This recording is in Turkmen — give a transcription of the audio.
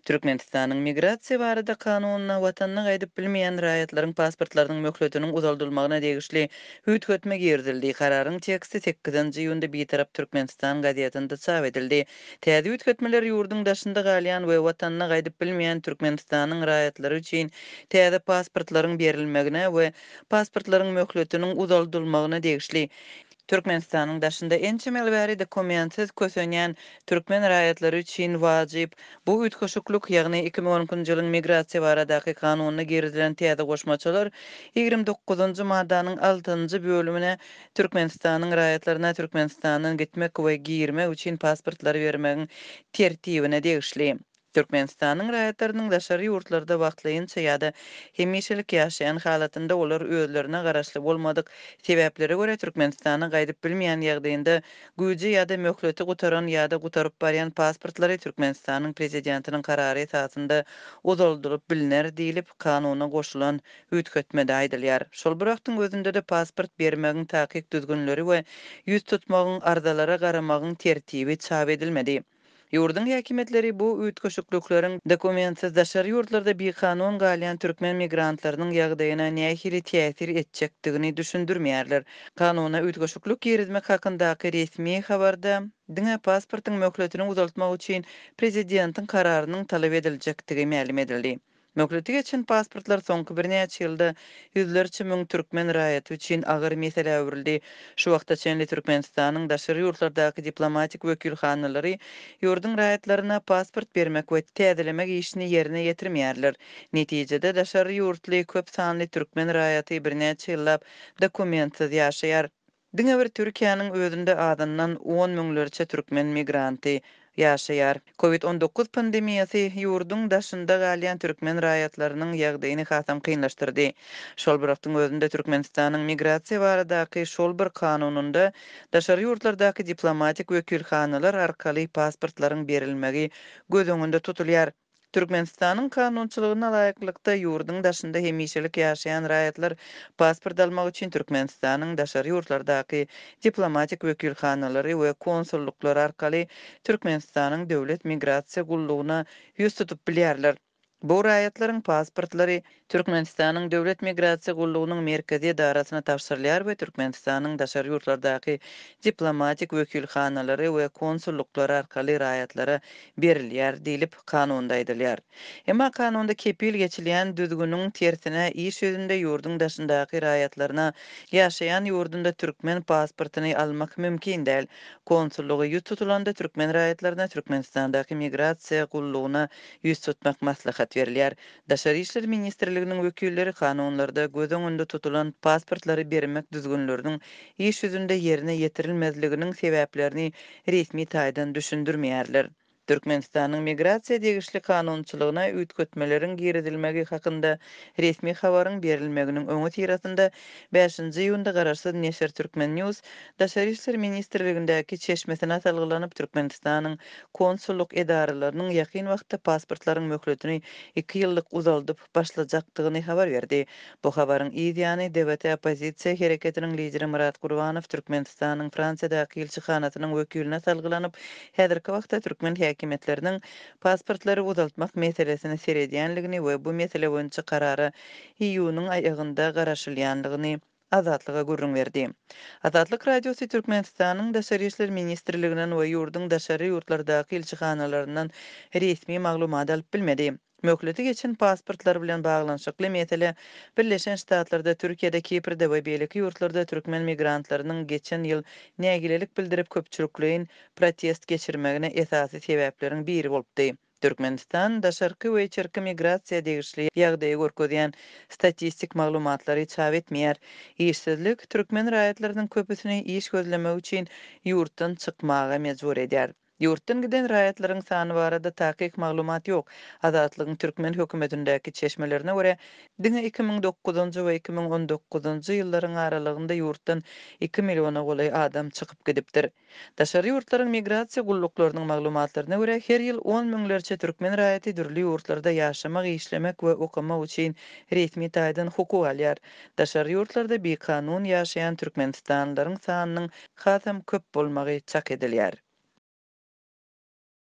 Türkmenistanyň Migrasiýa barada kanunyna Watanyna gaýdyp bilmeýän raýatlaryň pasportlarynyň möhletiniň uzaldylmagyna degişli üýtgetme girizildi. Kararyň teksti sekizinji iýunda Bitarap Türkmenistan gazetinde çap edildi. Täze üýtgetmeler ýurduň daşynda galýan we Watanyna gaýdyp bilmeýän Türkmenistanyň raýatlary üçin täze pasportlaryň berilmegine we pasportlaryň möhletiniň uzaldylmagyna degişli. Türkmenistanyň daşynda ençeme ýyl bäri dokumentsiz kösenýän türkmen raýatlary üçin wajyp bu üýtgeşiklik, ýagny 2012-nji ýylyň Migrasiýa baradaky kanunyna girizilen täze goşmaçalar 29-njy maddanyň altynjy bölümine Türkmenistanyň raýatlaryna Türkmenistandan gitmek we girmek üçin pasportlary bermegiň tertibine degişli. Türkmenistanyň raýatlarynyň daşary ýurtlarda wagtlaýynça ýa-da hemişelik ýaşaýan halatynda olar özlerine garaşly bolmadyk sebäplere görä Türkmenistana gaýdyp bilmeýän ýagdaýynda güýji ýa-da möhleti gutaran ýa-da gutaryp barýan pasportlary Türkmenistanyň Prezidentiniň karary esasynda uzaldylyp bilner diýlip, kanuna goşulan üýtgetmede aýdylýar. Şol bir wagtyň özünde-de pasport bermegiň takyk düzgünleri we ýüz tutmagyň, arzalara garamagyň tertibi çap edilmedi. Ýurduň häkimiýetleri bu üýtgeşiklikleriň dokumentsiz daşary ýurtlarda bikanun galýan türkmen migrantlarynyň ýagdaýyna nähili täsir etjekdigini düşündirmeýärler. Kanuna üýtgeşiklik girizmek hakyndaky resmi habarda diňe pasportyň möhletini uzaltmak üçin prezidentiň kararynyň talap ediljekdigi mälim edildi. Möhleti geçen pasportlar soňky birnäçe ýylda ýüzlerçe müň türkmen raýaty üçin agyr meselä öwrüldi. Şu wagta çenli Türkmenistanyň daşary ýurtlardaky diplomatik wekilhanalary ýurduň raýatlaryna pasport bermek we täzelemek işini ýerine ýetirmeýärler. Netijede, daşary ýurtly köp sanly türkmen raýaty birnäçe ýyllap dokumentsiz ýaşaýar. Diňe bir Türkiýäniň özünde azyndan on müňlerçe türkmen migranty ýaşaýar. Covid 19 pandemiýasy ýurduň daşynda galýan türkmen raýatlarynyň ýagdaýyny hasam kynlaşdyrdy. Şol bir wagtyň özünde Türkmenistanyň migrasiýa baradaky şol bir kanunynda daşary ýurtlardaky diplomatik wekilhanalar arkaly pasportlaryň berilmegi göz öňünde tutulýar. Türkmenistanyň kanunçylygyna laýyklykda, ýurduň daşynda hemişelik ýaşaýan raýatlar pasport almak üçin Türkmenistanyň daşary ýurtlardaky diplomatik wekilhanalary we konsullyklary arkaly Türkmenistanyň Döwlet migrasiýa gullugyna ýüz tutup bilýärler. Bu raýatlaryň pasportlary Türkmenistanyň Döwlet migrasiýa gullugynyň merkezi edarasyna tabşyrylýar we Türkmenistanyň daşary ýurtlardaky diplomatik wekilhanalary we konsullyklary arkaly raýatlara berilýär diýlip, kanunda aýdylýar. Emma kanunda kepil geçilýän düzgüniň tersine, iş ýüzünde ýurduň daşyndaky raýatlaryna ýaşaýan ýurdunda türkmen pasportyny almak mümkin däl. Konsullyga ýüz tutulanda türkmen raýatlaryna Türkmenistandaky migrasiýa gullugyna ýüz tutmak maslahat berilýär. Daşary işler ministrliginiň wekilleri kanunlarda göz öňünde tutulan pasportlary bermek düzgünleriniň iş ýüzünde ýerine ýetirilmezliginiň sebäplerini resmi taýdan düşündirmeýärler. Türkmenistanyň migrasiýa degişli kanunçylygyna üýtgetmeleriň girizilmegi hakynda resmi habaryň berilmeginiň öňüsyrasynda, bäşinji iýunda garaşsyz neşir Turkmen. News Daşary işler ministrligindäki çeşmesine salgylanyp, Türkmenistanyň konsullyk edaralarynyň ýakyn wagtda pasportlaryň möhletini iki ýyllyk uzaldyp başlajakdygyny habar berdi. Bu habaryň yz ýany, DWT oppozisiýa hereketiniň lideri Myrat Gurbanow Türkmenistanyň Fransiýadaky ilçihanasynyň wekiline salgylanyp, häzirki wagtda türkmen häkimiýetleriniň pasportlary uzaltmak meselesine seredýänligini we bu mesele boýunça karara iýunyň aýagynda garaşylýanlygyny Azatlyga gürrüň berdi. Azatlyk Radiosy Türkmenistanyň Daşary işler ministrliginden we ýurduň daşary ýurtlardaky ilçihanalaryndan resmi maglumat alyp bilmedi. Möhleti geçen pasportlar bilen baglanyşykly mesele Birleşen Ştatlarda, Türkiýede, Kiprde we beýleki ýurtlarda türkmen migrantlarynyň geçen ýyl nägilelik bildirip köpçülikleýin protest geçirmegine esasy sebäpleriň biri bolupdy. Türkmenistan daşarky we içerki migrasiýa degişli ýagdaýy görkezýän statistik maglumatlary çap etmeýär. Işsizlik türkmen raýatlarynyň köpüsini iş gözlemek üçin ýurtdan çykmaga mejbur edýär. Ýurtdan giden raýatlaryň sany barada takyk maglumat ýok. Azatlygyň türkmen hökümetindäki çeşmelerine görä, diňe 2009-njy we 2019-njy ýyllaryň aralygynda ýurtdan iki milliona golaý adam çykyp gidipdir. Daşary ýurtlaryň migrasiýa gulluklarynyň maglumatlaryna görä, her ýyl on müňlerçe türkmen raýaty dürli ýurtlarda ýaşamak, işlemek we okamak üçin resmi taýdan hukuk alýar. Daşary ýurtlarda bikanun ýaşaýan türkmenistanlylaryň sanynyň hasam köp bolmagy çak edilýär.